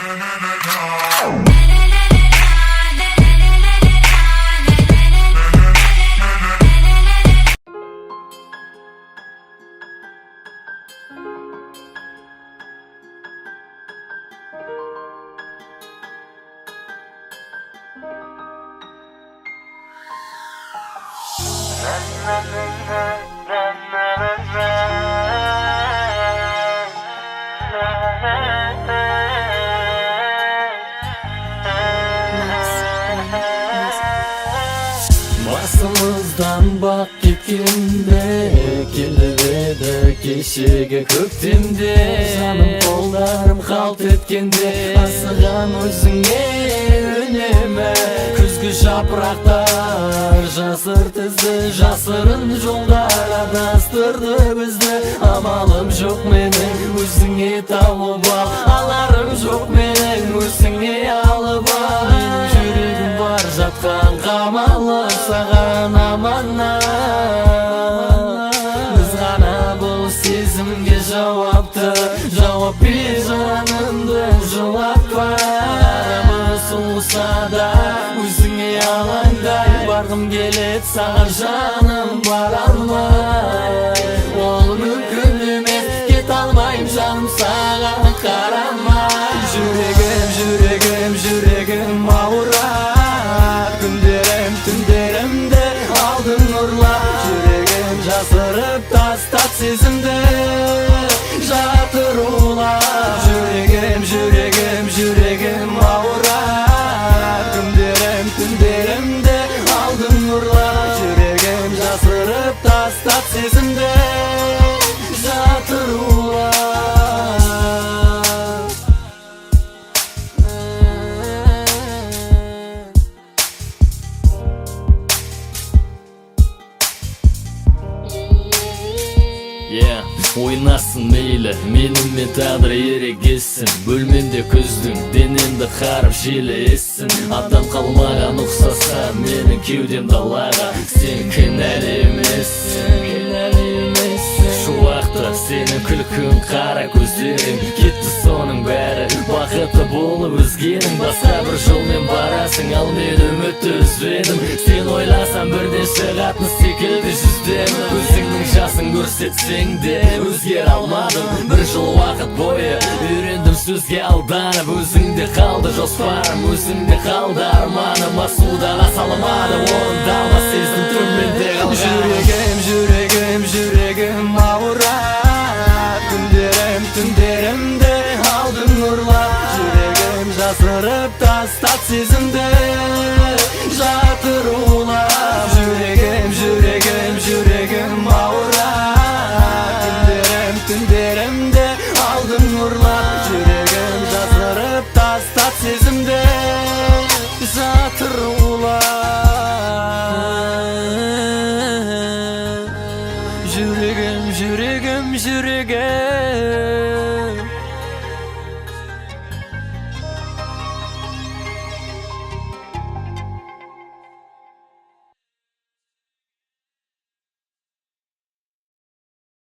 Max Music. Басымыздан бақ кеткенде, келіп еді кешегі көктемде. Жаным, қолдарым қалт еткенде, асығам өзіңе үнемі. Күзгі жапырақтар жасырт ізді, жасырын жолдар адастырды бізді. Амалым жоқ менің, өзіңе тауып ал. Аларым жоқ менің, өзіңе алып ал. Менің жүрегім бар жатқан қамалы, саған аманат. Біз ғана бұл сезімге жауапты. Жауап бер, жанымды жылатпа. Арамыз суыса да, өзіңе алаңдай. Барғым келеді саған, жаным, бара алмай. Ол мүмкін емес, кете алмаймын, жаным, саған қарамай. Жүрегім, жүрегім, жүрегім ауырады. Күндерім, түндерімді алдың ұрлап. Жүрегім жасырып тастап сезімді, жатыр улап. Жүрегім, жүрегім, жүрегім ауырады. Күндерім, түндерімді алдың ұрлап. Жүрегім жасырып тастап сезімді, жатыр улап. Yeah, ойнасын мейлі менімен тағдыр, ерегессін. Бөлмемде күздің денемді қарып желі ессін. Адам қалмаған ұқсаса менің кеудем далаға. Сен кінәлі емессің, кінәлі емессің. Шуақты сенің күлкің, қара көздерің. Кетті соның бәрі, бақытты болып өзгенің. Басқа бір жолмен барасың, ал мен үмітті үзбедім. Сен ойласам, бірден шығатын секілді жүздемін. Өзіңнің жасың көрсетсең де, өзгере алмадым. Бір жыл уақыт бойы үйрендім сөзге алданып. Өзіңде қалды жоспарым, өзіңде қалды арманым. Асудан аса алмадым, орындалмас сезім төменде қалған. Жүрегім, жүрегім, жүрегім ауырады. Күндерім, түндерімді алдың ұрлап. Жүрегім жасырып тастап сезімді, жатыр улап. Жүрегім, жүрегім, жүрегім ауырады. Күндерім, түндерімді алдың ұрлап. Жүрегім жасырып тастап сезімді, жатыр улап. Жүрегім, жүрегім, жүрегім.